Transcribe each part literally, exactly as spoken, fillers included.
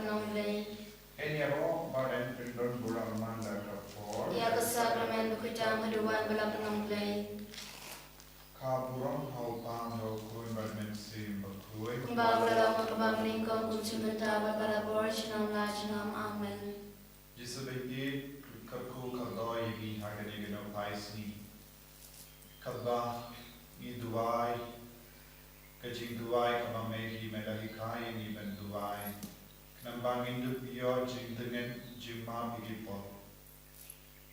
Nongblei. Ngin ïaroh ba ngin pyndonburom man la ka por ïa ka sakramen bakhuid tam haduh ba la pynlong Blei. Ka burom ha u Kpa, ha u Khun bad Mynsiem Bakhuid. Kumba la long ha kaba nyngkong, kum shynna bad barabor, junom la junom. Amen. Jisu ba ïeit, kyrkhu kyrdoh ïa ngi ha kane ka nongpai sngi. Kaba ngi duwai, ka jingduwai kaba me hi me la hikai ïa ngi ban duwai. Khnang ba ngin dup ïoh jingdngit jingmap ïa ki pop.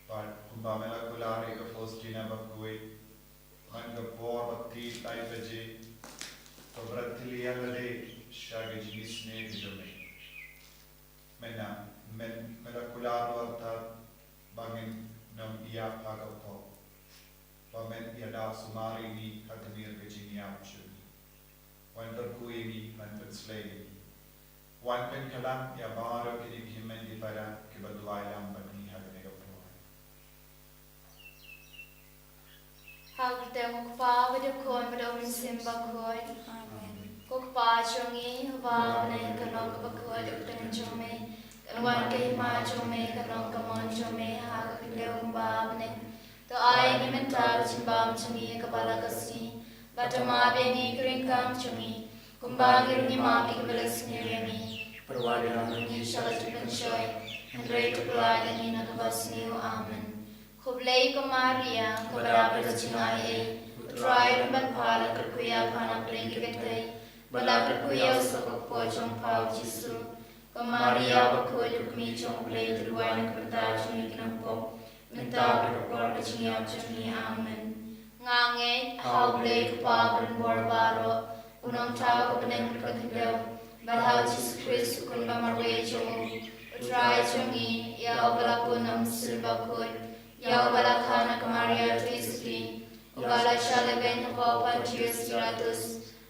Bad kumba me la kular ïa ka Faustina bakhuid, man ka por ba kti lai baje, to bret thylliej ïa lade sha ka jingisynei ka jong me. Me na, men, me la kular ruh artat ba ngin nym ïap ha ka pop. Ba men ïada sumar ïa ngi ha ka mir ka jingïap jong ngi. Wan kyrkhu ïa ngi, wan pynslei ïa ngi. Wan pynkylla ïa baroh kine ki hynmen ki para kiba duwai lang bad ngi ha kane ka por. Ha u kyrteng u Kpa bad u Khun bad u Mynsiem Bakhuid. Amen. Ko Kpa jong ngi uba ha bneng, kan long kaba khuid u kyrteng jong me. Kan wan ka hima jong me, kan long ka mon jong me ha ka khyndew kumba ha bneng. To ai ïa ngi mynta ka jingbam jong ngi kaba la ka sngi. Bad to map ïa ngi ki ryngkang jong ngi, kumba ngi ruh ngi map ïa kiba leh sniew ïa ngi. Bad wat ïalam ngi sha ka jingpynshoi, hynrei to pyllait ïa ngi na kaba sniew. Amen. Khublei ko Maria, kaba dap da ka jingaiei, u Trai u don bad pha. La kyrkhu ïa pha na pdeng ki kynthei, bad la kyrkhu ïa u soh ka kpoh jong pha u Jisu. Ko Maria bakhuid, u kmie jong U Blei, to duwai na ka bynta jong ngi ki nongpop, mynta bad ha ka por ka jingïap jong ngi. Amen. Nga ngeit ha U Blei Kpa ba donbor baroh, u Nongthaw ka bneng bad ka khyndew, bad ha u Jisu Khrist u Khun ba marwei jong u, u Trai jong ngi, ïa uba la pun na u Mynsiem Bakhuid, ïa uba la kha na ka Maria Theisotti, uba la shah lehbeiñ hapoh u Pontius Pilatus,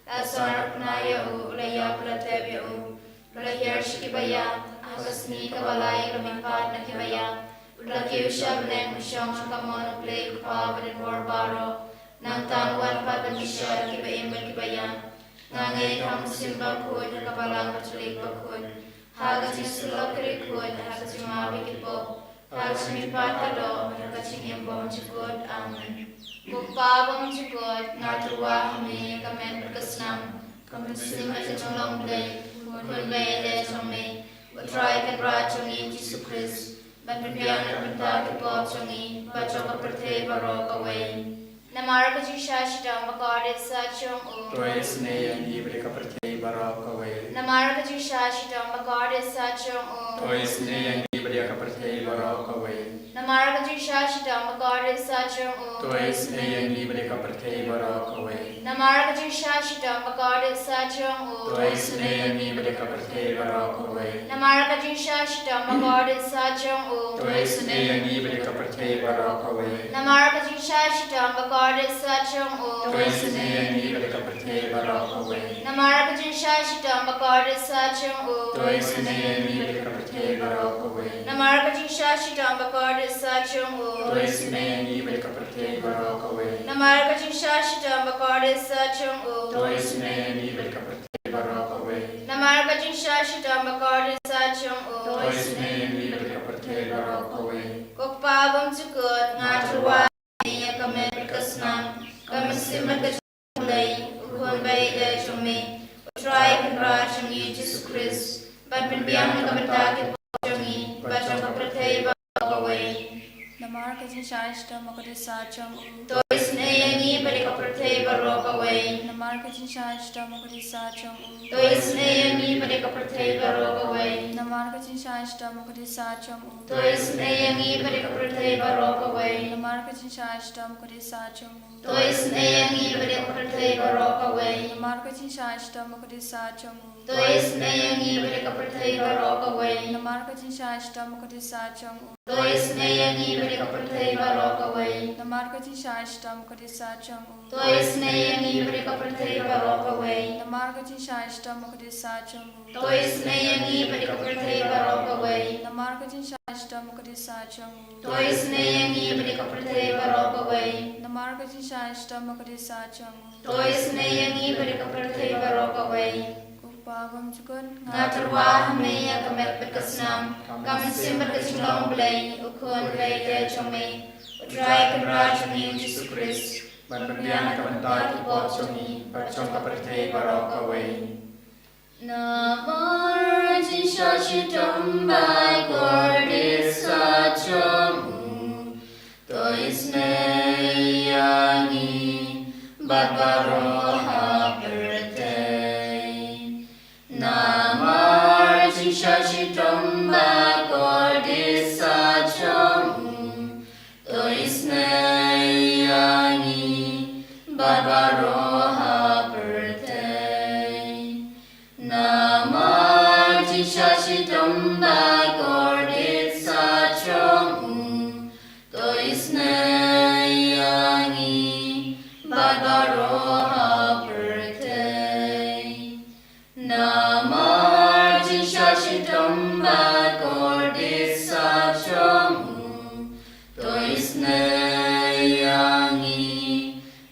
la sah na ka bnai ïa u, la ïap la tep ïa u, u la hiar sha kiba ïap, ha ka sngi kaba lai u la mihpat na kiba ïap, u la kiew sha bneng, u shong ha ka mon U Blei U Kpa ba donbor baroh. Nangta un wan pat ban bishar ïa kiba im bad kiba ïap. Nga ngeit ha u Mynsiem Bakhuid, ha ka Balang Katholik bakhuid, ha ka jingïasyllok ki riewkhuid, ha ka jingmap ïa ki pop, ha ka jingmihpat ka doh, ha ka jingim bymjukut. Amen. Ko Kpa bymjukut, nga tyrwa ha me ïa ka met bad ka snam, ka mynsiem bad ka jinglong Blei, Khun ba ïeit jong me, U Trai Kynrad jong ngi U Jisu Khrist, ban pynbiang na ka bynta ki pop jong ngi bad jong ka pyrthei baroh kawei. Namar ka jingshah shitom ba kordit sah jong u, to isynei ïa ngi bad ïa ka pyrthei baroh kawei. Namar ka jingshah shitom ba kordit sah jong u, to isynei ïa ngi bad ïa ka pyrthei baroh kawei. Namar ka jingshah shitom ba kordit sah jong u, to isynei ïa ngi bad ïa ka pyrthei baroh kawei. Namar ka jingshah shitom ba kordit sah jong u, to isynei ïa ngi bad ïa ka pyrthei baroh kawei. Namar ka jingshah shitom ba kordit sah jong u, to isynei ïa ngi bad ïa ka pyrthei baroh kawei. Namar ka jingshah shitom ba kordit sah jong u, to isynei ïa ngi bad ïa ka pyrthei baroh kawei. Namar ka jingshah shitom ba kordit sah jong u, to isynei ïa ngi bad ïa ka pyrthei baroh kawei. Namar ka jingshah shitom ba kordit sah jong u, to isynei ïa ngi bad ïa ka pyrthei baroh kawei. Namar ka jingshah shitom ba kordit sah jong u, to isynei ïa ngi bad ïa ka pyrthei baroh kawei. Namar ka jingshah shitom ba kordit sah jong u, to isynei ïa ngi bad ïa ka pyrthei baroh kawei. Ko Kpa bymjukut, nga tyrwa ha me ïa ka met bad ka snam, ka mynsiem bad ka Blei, U Khun ba ïeit jong me, U Trai Kynrad jong ngi U Jisu Khrist, ban pynbiang na ka bynta ki pop jong ngi bad jong ka pyrthei baroh kawei. Namar ka jingshah shitom ba kordit sah jong u, to isynei ïa ngi bad ïa ka pyrthei baroh kawei. Namar ka jingshah shitom ba kordit sah jong u, to isynei ïa ngi bad ïa ka pyrthei baroh kawei. Namar ka jingshah shitom ba kordit sah jong u, to isynei ïa ngi bad ïa ka pyrthei baroh kawei. Namar ka jingshah shitom ba kordit sah jong u, to isynei ïa ngi bad ïa ka pyrthei baroh kawei. Namar ka jingshah shitom ba kordit sah jong u, to isynei ïa ngi bad ïa ka pyrthei baroh kawei. Namar ka jingshah shitom ba kordit sah jong u, to isynei ïa ngi bad ïa ka pyrthei baroh kawei. Namar ka jingshah shitom ba kordit sah jong u, to isynei ïa ngi bad ïa ka pyrthei baroh kawei. Namar ka jingshah shitom ba kordit sah jong u, to isynei ïa ngi bad ïa ka pyrthei baroh kawei. Namar ka jingshah shitom ba kordit sah jong u, to isynei ïa ngi bad ïa ka pyrthei baroh kawei. Namar ka jingshah shitom ba kordit sah jong u, to isynei ïa ngi bad ïa ka pyrthei baroh kawei. Ko Kpa bymjukut, nga tyrwa ha me ïa ka met bad ka snam, ka mynsiem bad ka jinglong Blei, U Khun baieit jong me, U Trai Kynrad jong ngi U Jisu Khrist, ban pynbiang na ka bynta ki pop jong ngi bad jong ka pyrthei baroh kawei. Namar jingshah shitom ba kordit sah jong u, to isynei ïa ngi bad baroh ha pyrthei. Namar jingshah shitom ba kordit sah jong u, to isynei ïa ngi bad baroh ha pyrthei. Namar jingshah shitom ba kordit sah jong u, to isynei ïa ngi bad baroh ha pyrthei. Namar jingshah shitom ba kordit sah jong u, to isynei ïa ngi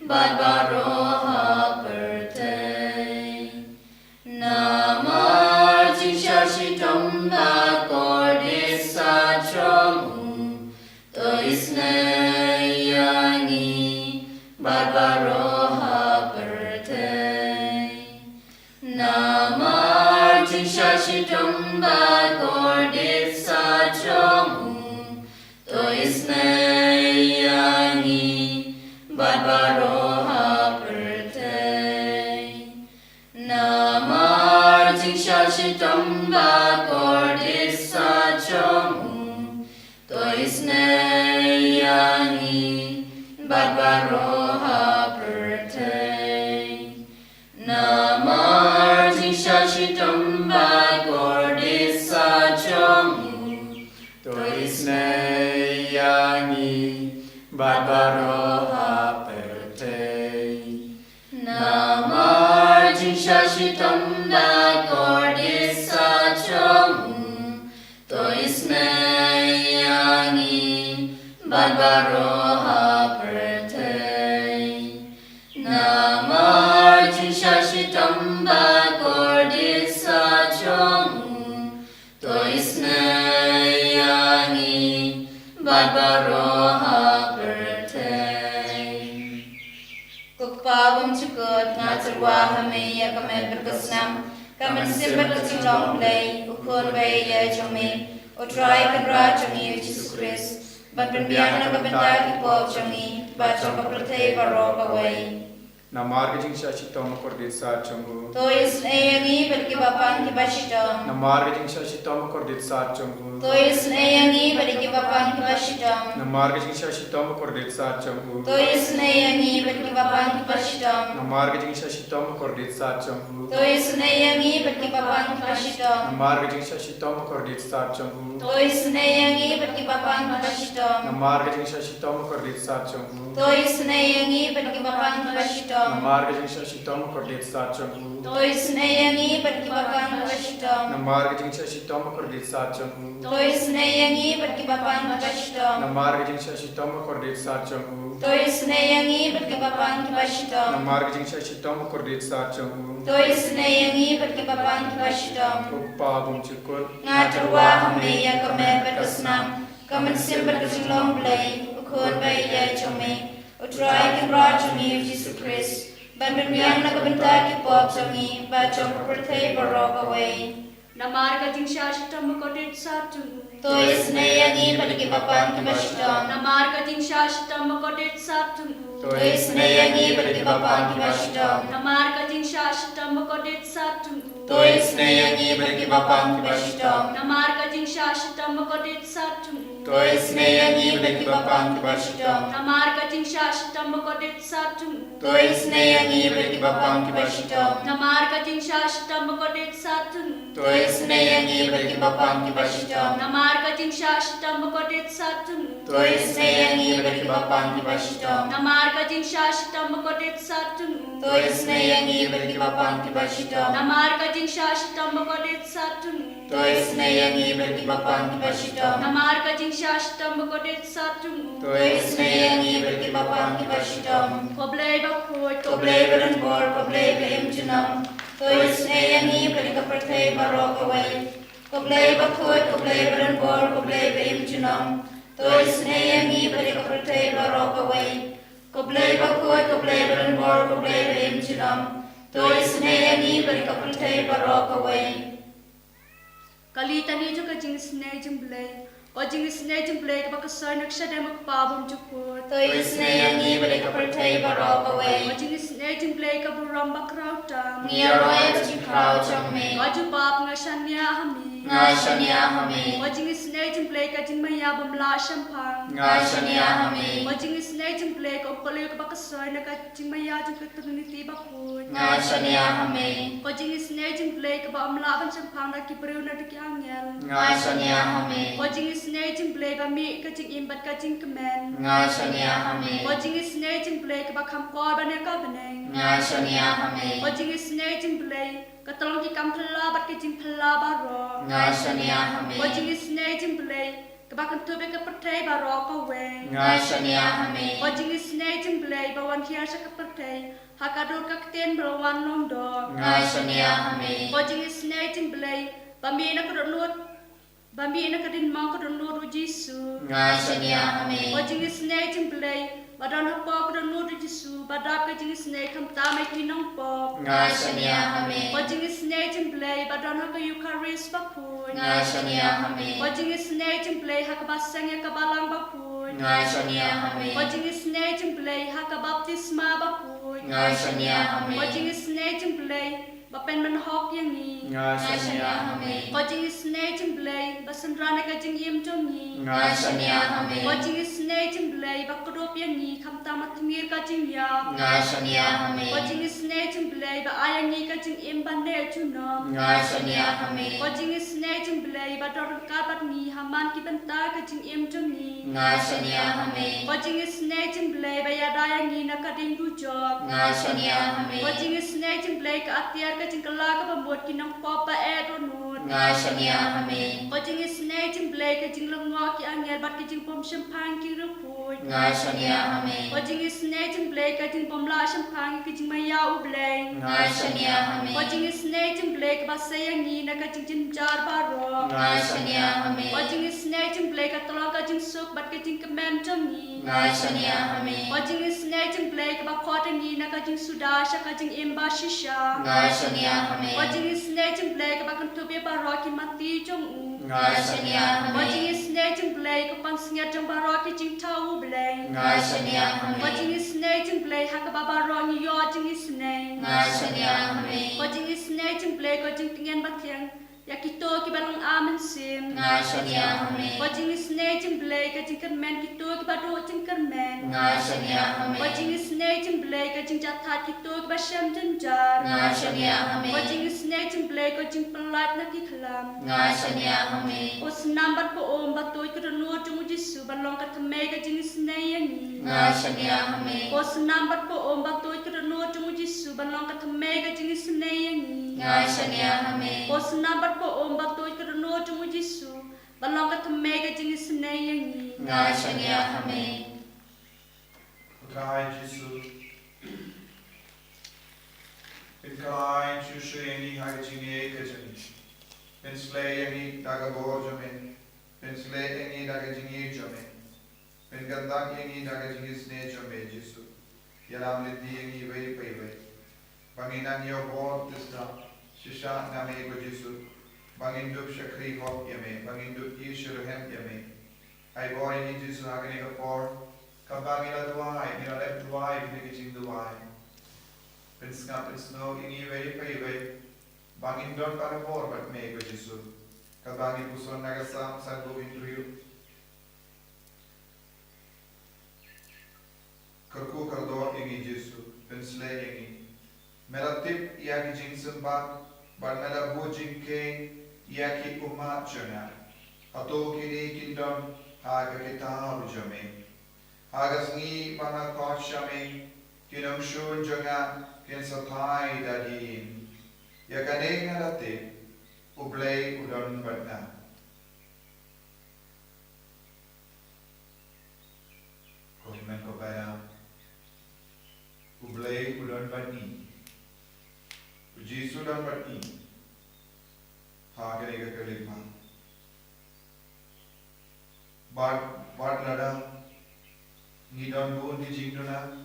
bad baroh ha pyrthei. Namar jingshah shitom ba kordit sah jong u, to isynei ïa ngi bad baroh ha pyrthei. Namar jingshah shitom ba kordit sah jong u, to isynei ïa ngi bad baroh ha pyrthei. Namar jingshah shitom ba kordit sah jong u, to isynei ïa ngi bad baroh ha pyrthei. Namar jingshah shitom ba kordit sah jong u, to isynei ïa ngi bad baroh ha pyrthei. Namar jingshah shitom ba kordit sah jong u, to isynei ïa ngi bad baroh ha pyrthei. Namar jingshah shitom ba kordit sah jong u, to isynei ïa ngi bad baroh ha pyrthei. Ko Kpa bymjukut, nga tyrwa ha me ïa ka met bad ka snam, ka mynsiem bad ka jinglong Blei, U Khun baieit jong me, U Trai Kynrad jong ngi U Jisu Khrist, ban pynbiang na ka bynta ki pop jong ngi bad jong ka pyrthei baroh kawei. Namar ka jingshah shitom ba kordit sah jong u, to isynei ïa ngi bad kiba pang kiba shitom. Namar ka jingshah shitom ba kordit sah jong u, to isynei ïa ngi bad kiba pang kiba shitom. Namar ka jingshah shitom ba kordit sah jong u, to isynei ïa ngi bad kiba pang kiba shitom. Namar ka jingshah shitom ba kordit sah jong u, to isynei ïa ngi bad kiba pang kiba shitom. Namar ka jingshah shitom ba kordit sah jong u, to isynei ïa ngi bad kiba pang kiba shitom. Namar ka jingshah shitom ba kordit sah jong u, to isynei ïa ngi bad kiba pang kiba shitom. Namar ka jingshah shitom ba kordit sah jong u, to isynei ïa ngi bad kiba pang kiba shitom. Namar ka jingshah shitom ba kordit sah jong u, to isynei ïa ngi bad kiba pang kiba shitom. Namar ka jingshah shitom ba kordit sah jong u, to isynei ïa ngi bad kiba pang kiba shitom. Namar ka jingshah shitom ba kordit sah jong u, to isynei ïa ngi bad kiba pang kiba shitom. Ko Kpa bymjukut, nga tyrwa ha me ïa ka met bad ka snam, ka mynsiem bad ka jinglong Blei, U Khun baieit jong me, U Trai Kynrad jong ngi U Jisu Khrist, ban pynbiang na ka bynta ki pop jong ngi bad jong ka pyrthei baroh kawei. Namar ka jingshah shitom ba kordit sah jong u, to isynei ïa ngi bad kiba pang kiba shitom. Namar ka jingshah shitom ba kordit sah jong u, to isynei ïa ngi bad kiba pang kiba shitom. Namar ka jingshah shitom ba kordit sah jong u, to isynei ïa ngi bad kiba pang kiba shitom. Namar ka jingshah shitom ba kordit sah jong u, to isynei ïa ngi bad kiba pang kiba shitom. Namar ka jingshah shitom ba kordit sah jong u, to isynei ïa ngi bad kiba pang kiba shitom. Namar ka jingshah shitom ba kordit sah jong u, to isynei ïa ngi bad kiba pang kiba shitom. Namar ka jingshah shitom ba kordit sah jong u, to isynei ïa ngi bad kiba pang kiba shitom. Namar ka jingshah shitom ba kordit sah jong u, to isynei ïa ngi bad kiba pang kiba shitom. Namar ka jingshah shitom ba kordit sah jong u, to isynei ïa ngi bad kiba pang kiba shitom. Namar ka jingshah shitom ba kordit sah jong u, to isynei ïa ngi bad kiba pang kiba shitom. Ko Blei bakhuid, ko Blei badonbor, ko Blei ba im junom. To isynei ïa ngi bad ïa ka pyrthei baroh kawei. Ko Blei bakhuid, ko Blei badonbor, ko Blei ba im junom. To isynei ïa ngi bad ïa ka pyrthei baroh kawei. Ko Blei bakhuid, ko Blei badonbor, ko Blei ba im junom. To isynei ïa ngi bad ïa ka pyrthei baroh kawei. Ka litani jong ka jingisynei jong Blei. Ko jingisynei jong Blei kaba ka soi na ka shadem u Kpa bymjukut. To isynei ïa ngi bad ïa ka pyrthei baroh kawei. Ko jingisynei jong Blei ka burom ba khraw tam. Ngi ïaroh ïa ka jingkhraw jong me. Ko jubab, nga shaniah ha me. Nga shaniah ha me. Ko jingisynei jong Blei ka jingmaïa bym lah shemphang. Nga shaniah ha me. Ko jingisynei jong Blei ka umkylliuh kaba ka soi na ka jingmaïa jong ka Triniti bakhuid. Nga shaniah ha me. Ko jingisynei jong Blei kaba ym lah ban shemphang da ki briew ne da ki angel. Nga shaniah ha me. Ko jingisynei jong Blei ba mih ka jingim bad ka jingkmen. Nga shaniah ha me. Ko jingisynei jong Blei kaba kham kor ban ïa ka bneng. Nga shaniah ha me. Ko jingisynei jong Blei ka tyllong ki kam phylla bad ki jingphylla baroh. Nga shaniah ha me. Ko jingisynei jong Blei kaba kynthup ïa ka pyrthei baroh kawei. Nga shaniah ha me. Ko jingisynei jong Blei ba wan hiar sha ka pyrthei ha ka dur ka ktien ba la wan long doh. Nga shaniah ha me. Ko jingisynei jong Blei ba mih na ka dohnud, ba mih na ka diengphna ka dohnud u Jisu. Nga shaniah ha me. Ko jingisynei jong Blei ba don hapoh ka dohnud u Jisu, ba dap ka jingisynei khamtam ïa ki nongpop. Nga shaniah ha me. Ko jingisynei jong Blei ba don ha ka Eukharist bakhuid. Nga shaniah ha me. Ko jingisynei jong Blei ha kaba seng ïa ka balang bakhuid. Nga shaniah ha me. Ko jingisynei jong Blei ha ka baptisma bakhuid. Nga shaniah ha me. Ko jingisynei jong Blei ba pynmynhok ïa ngi. Nga shaniah ha me. Ko jingisynei jong Blei ba synran ïa ka jingim jong ngi. Nga shaniah ha me. Ko jingisynei jong Blei ba kdup ïa ngi khamtam ha tmier ka jingïap. Nga shaniah ha me. Ko jingisynei jong Blei ba ai ïa ngi ka jingim ban neh junom. Nga shaniah ha me. Ko jingisynei jong Blei ba don ryngkat bad ngi ha man ki bynta ka jingim jong ngi. Nga shaniah ha me. Ko jingisynei jong Blei ba ïada ïa ngi na ka ding dujok. Nga shaniah ha me. Ko jingisynei jong Blei ka atiar ka jingkylla kaba mut ki nongpop ba eh dohnud. Nga shaniah ha me. Ko jingisynei jong Blei ka jinglyngngoh ki angel bad ka jingbymshemphang ki riewkhuid. Nga shaniah ha me. Ko jingisynei jong Blei ka jingbymlah shemphang ka jingmaïa u Blei. Nga shaniah ha me. Ko jingisynei jong Blei kaba sei ïa ngi na ka jingjynjar baroh. Nga shaniah ha me. Ko jingisynei jong Blei ka tyllong ka jingsuk bad ka jingkmen jong ngi. Nga shaniah ha me. Ko jingisynei jong Blei kaba khot ïa ngi na ka jingsuda sha ka jingim bashisha. Nga shaniah ha me. Ko jingisynei jong Blei kaba kynthup ïa baroh ki mati jong u. Nga shaniah ha me. Ko jingisynei jong Blei ka pansngiat jong baroh ki jingthaw u Blei. Nga shaniah ha me. Ko jingisynei jong Blei ha kaba baroh ngi ïoh jingisynei. Nga shaniah ha me. Ko jingisynei jong Blei ka jingtngen bathiang ïa kito kiba long ar mynsiem. Nga shaniah ha me. Ko jingisynei jong Blei ka jingkyrmen kito kiba duh jingkyrmen. Nga shaniah ha me. Ko jingisynei jong Blei ka jingjahthait kito kiba shem jynjar. Nga shaniah ha me. Ko jingisynei jong Blei ka jingpyllait na ki khlam. Nga shaniah ha me. Ko snam bad ko um ba tuid ka dohnud jong u Jisu ban long ka thymmei ka jingisynei ïa ngi. Nga shaniah ha me. Ko snam bad ko um ba tuid ka dohnud jong u Jisu ban long ka thymmei ka jingisynei ïa ngi. Nga shaniah ha me. Ko snam bad ko um ba tuid ka dohnud jong u Jisu ban long ka thymmei ka jingisynei ïa ngi. Nga shaniah ha me. Ko Trai Jisu, pynkhlaiñ shuh shuh ïa ngi ha ka jingïeit ka jong me. Pynsleh ïa ngi da ka bor jong me. Pynsleh ïa ngi da ka jingïeit jong me. Pynkyntang ïa ngi da ka jingisynei jong me Jisu. Ïalam lynti ïa ngi iwei pa iwei. Ba ngin nang ïoh bor shisha, shisha na me ko Jisu. Ba ngin dup shakri hok ïa me, ba ngin dup ïa shitrhem ïa me. Ai bor ïa ngi Jisu ha kane ka por. Kaba ngi la duwai, ngi la leh duwai, kane ka jingduwai. Pynsngap pynsngew ïa ngi iwei pa iwei. Ba ngin don barabor bad me ko Jisu. Kaba ngi puson na ka Salm sanphew hynriew. Kyrkhu kyrdoh ïa ngi Jisu, pynsleh ïa ngi. Me la tip ïa ki jingsymbai, bad me la buh jingkheiñ ïa ki ummat jong nga. Hato kine kin don ha ka kitab jong me? Ha ka sngi ba nga khot sha me, ki nongshun jong nga kin sa phai da ki ïing. Ïa kane nga la tip, U Blei u don bad nga. Ko hynmen ko para, U Blei u don bad ngi. U Jisu u don Wat, wat lada ngi don bun ki jingduna,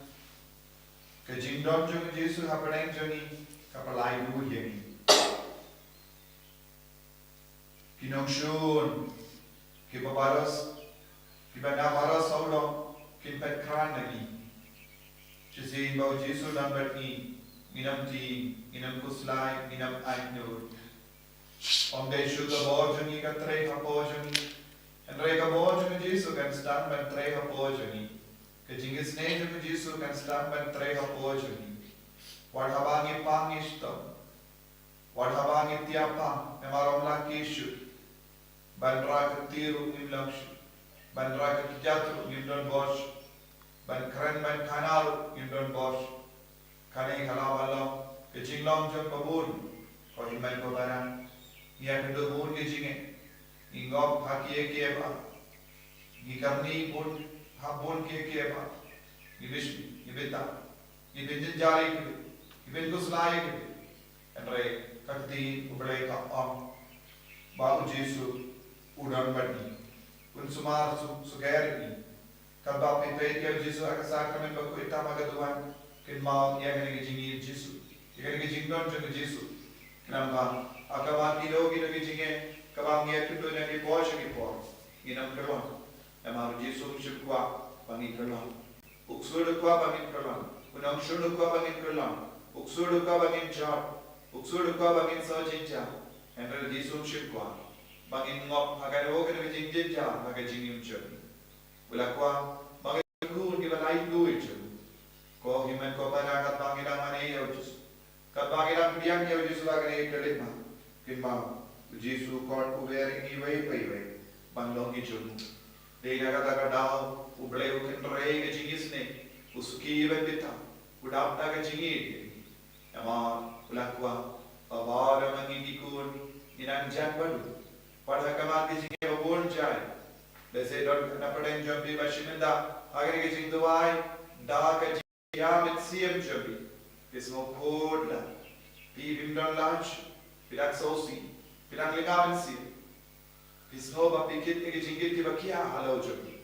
ka jingdon jong u Jisu hapdeng jong ngi ka pynlait bun ïa ngi. Ki nongshun kiba baroh, kiba na baroh sawdong kin peit khlem na ngi. Shisien ba u Jisu u don bad ngi, ngin ym tieng, ngin ym khuslai, ngin ym aiti. Ym dei shuh ka bor jong ngi ka trei hapoh jong ngi, hynrei ka bor jong u Jisu kan sdang ban trei hapoh jong ngi. Ka jingisynei jong u Jisu kan sdang ban trei hapoh jong ngi. Wat haba ngi pang ngi shitom, wat haba ngi tiap pang, namar ym lah ki shuh. Ban rah ka kti ruh ngim long shuh. Ban rah ka kjat ruh ngim don bor shuh. Ban kren ban khana ruh ngim don bor shuh. Kane ka lah ban long ka jinglong jong ba bun. Ko hynmen ko para, ngi ïakynduh bun ki jingeh. Ngi ngop ha kiei kiei ba, ngi kyrni bun ha bun kiei kiei ba. Ngi bishni, ngi bita, ngi pynjynjar ïa ki, ngi pynkhuslai ïa ki. Hynrei ka ktien U Blei ka ong ba u Jisu u don bad ngi. Un sumar, su, sukher ïa ngi. Katba phi peit ïa u Jisu ha ka sakramen bakhuid tam ha ka duwan, kynmaw ïa kane ka jingïeit Jisu, ïa kane ka jingdon jong u Jisu. Khnang ba ha kaba kino kino ki jingeh kaba ngi ïakynduh na ki por sha ki por, ngin ym kyllon. Namar u Jisu um shym kwah ba ngin kyllon. U ksuid u kwah ba ngin kyllon. U nongshun u kwah ba ngin kyllon. U ksuid u kwah ba ngin jot. U ksuid u kwah ba ngin sngewjynjar. Hynrei u Jisu um shym kwah ba ngin ngop ha kano kano ka jingjynjar ha ka jingim jong ngi. U la kwah ba ngin khun kiba laitluid jong u. Ko hynmen ko para, katba ngi dang mane ïa u Jisu, katba ngi dang pdiang ïa u Jisu ha kane ka lynti, kynmaw, u Jisu u khot uwei ïa ngi iwei pa iwei ban long ki jong u. Dei na kata ka daw U Blei u kynrei ka jingisynei, u suki ban bita, u dap da ka jingïeit. Namar u la kwah ba baroh ma ngi ki khun ngin nang jan bad u. Wat ha khmat ki jingeh ba bun jai, lehse don na pdeng jong phi ba shim ynda ha kane ka jingduwai da ka jingïa mynsiem jong phi. Phi sngew khuid la, phi phim don lad, phi dang sngewsih, phi dang lynga mynsiem. Phi sngew ba phi kit ïa ki jingkit kiba khia halor jong phi.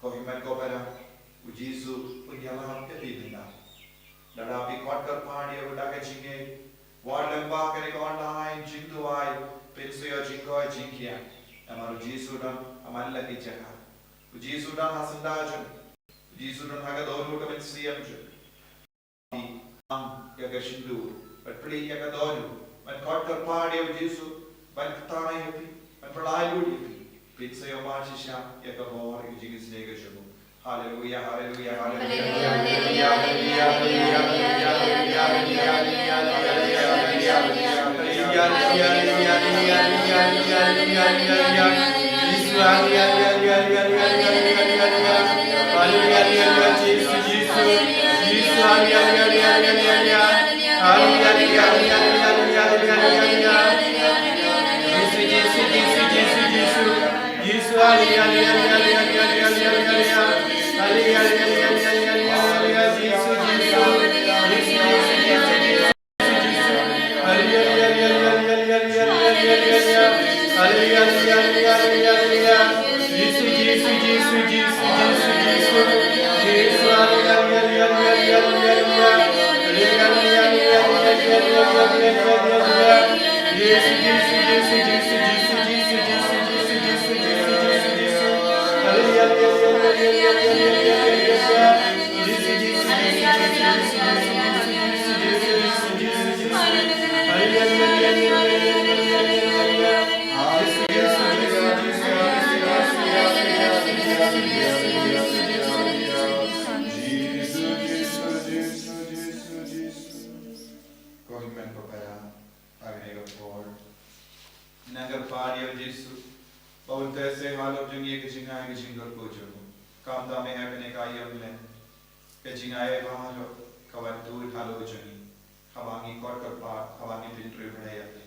Ko hynmen ko para, u Jisu un ïalap ïa phi mynta. Lada phi khot kyrpad ïa u da ka jingngeit, wat lyngba kane ka online jingduwai, phin sa ïoh jingkoit jingkhiah. Namar u Jisu u don ha man la ki jaka. U Jisu u don ha syndah jong phi. U Jisu u don ha ka dohnud ka mynsiem jong phi. Pang ïa ka shyntur, bad plie ïa ka dohnud, ban khot kyrpad ïa u Jisu ban ktai ïa phi, ban pynlait lut ïa phi. Phin sa ïoh mad shisha ïa ka bor, ïa ka jingisynei ka jong u. Haleluya, haleluya, haleluya. Jisu, haleluya, haleluya, Jisu, Jisu, Jisu, haleluya, haleluya, haleluya, haleluya. Haleluya, haleluya, haleluya, haleluya, haleluya. Jisu, Jisu, Jisu, Jisu, Jisu. Jisu, haleluya, haleluya, haleluya, haleluya, haleluya. Haleluya, haleluya, haleluya, haleluya, haleluya. Jisu, Jisu. Jisu, Jisu, Jisu, Jisu, Jisu. Haleluya, haleluya, haleluya, haleluya, haleluya. Haleluya, haleluya, haleluya, haleluya, haleluya. Jisu, Jisu, Jisu, Jisu, Jisu, Jisu. Jisu, haleluya, haleluya, haleluya, haleluya, haleluya. Haleluya, haleluya, haleluya, haleluya, haleluya, haleluya. Jisu, Jisu, Jisu, Jisu, Jisu, Jisu, Jisu, Jisu, Jisu, Jisu, Jisu. Haleluya, haleluya, haleluya, haleluya, haleluya. Jisu, Jisu, Jisu, Jisu, Jisu, Jisu, Jisu, Jisu, Jisu. Haleluya, haleluya, haleluya, haleluya, haleluya. Jisu, Jisu, Jisu, Jisu, Jisu, Jisu, Jisu, Jisu, Jisu, Jisu. Jisu, Jisu, Jisu, Jisu, Jisu. Ko hynmen ko para, ha kane ka por, ngi nang kyrpad ïa u Jisu ba un teh seh halor jong ngi ïa ka jingai ka jingkyrkhu jong u. Khamtam eh ha kane ka ïing leh, ka jingai baroh ka wan tuid halor jong ngi haba ngi khot kyrpad, haba ngi pynriew bha ïa phi.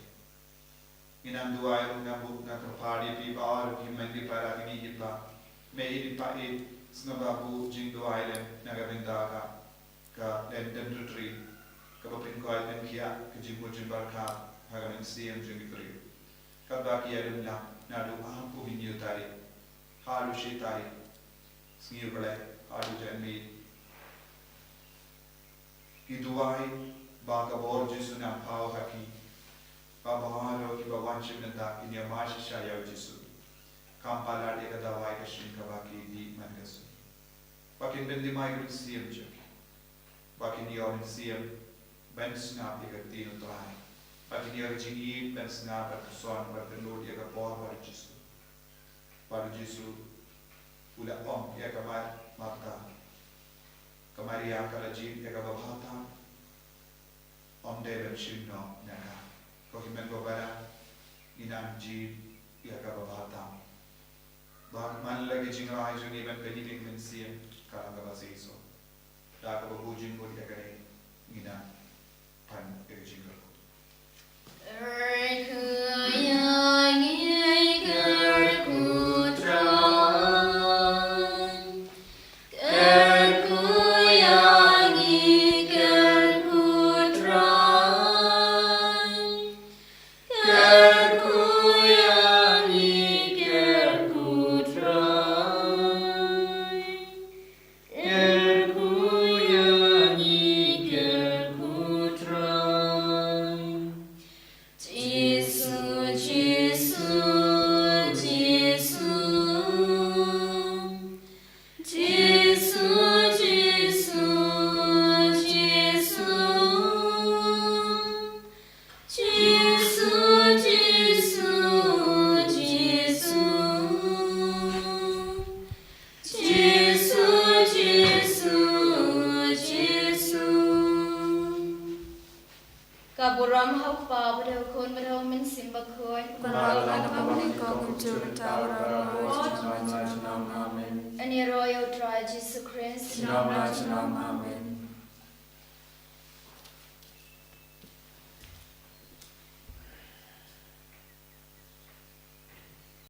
Ngi nang duwai ruh, ngi nang buh, ngi nang kyrpad ïa phi baroh, ki hynmen ki para, ki kmie ki kpa. Mei ïeit, i pa ïeit, sngewbha buh jingduwai lem na ka bynta ka, ka Lenten Retreat, kaba pynkoit pynkhiah ka jingmut jingpyrkhat ha ka mynsiem jong ki briew. Katba ki ïa lum lang naduh arphew hynñiew tarik Haduh shitai sngi U Blei, haduh janmiet. Ki duwai ba ka bor Jisu nang paw ha ki, ba baroh kiba wan shim nangta kin ïa mad shisha ïa U Jisu. Kam palat ïa ka dawai ka shin kaba ki dih man ka sngi. Ba kin bynlimai ka mynsiem jong ki. Ba kin ïoh mynsiem ban sngap ïa ka ktien U Trai. Ba kin ïoh ka jingïeit ban sngap, ban puson, ban pynlut ïa ka bor bad U Jisu. Bad U Jisu u la ong ïa ka Mar-, Martha, ka Maria ka la jied ïa kaba bha tam, ym dei ban shim noh na ka. Ko hynmen ko para, ngin nang jied ïa kaba bha tam. Bad man la ki jingrai jong ngi ban pynïaid ïa ka mynsiem, ka long kaba shisha. Da kaba bujin bud ïa kane, ngin nang pan ïa ka jingkyrkhu. Kyrkhu ïa ngi, kyrkhu Trai. Kyrkhu ïa ngi, kyrkhu Trai. Kyrkhu ïa ngi, kyrkhu Trai. Kyrkhu ïa ngi, kyrkhu Trai. Jisu, Jisu, Jisu. Jisu, Jisu, Jisu. Jisu, Jisu, Jisu. Jisu, Jisu, Jisu. Ka burom ha U Kpa bad ha U Khun bad ha U Mynsiem Bakhuid. Kumba la long ha kaba nyngkong, kumjuh mynta, baroh junom. Amen. Ngin ïaroh ïa U Trai Jisu Khrist. Junom la junom. Amen.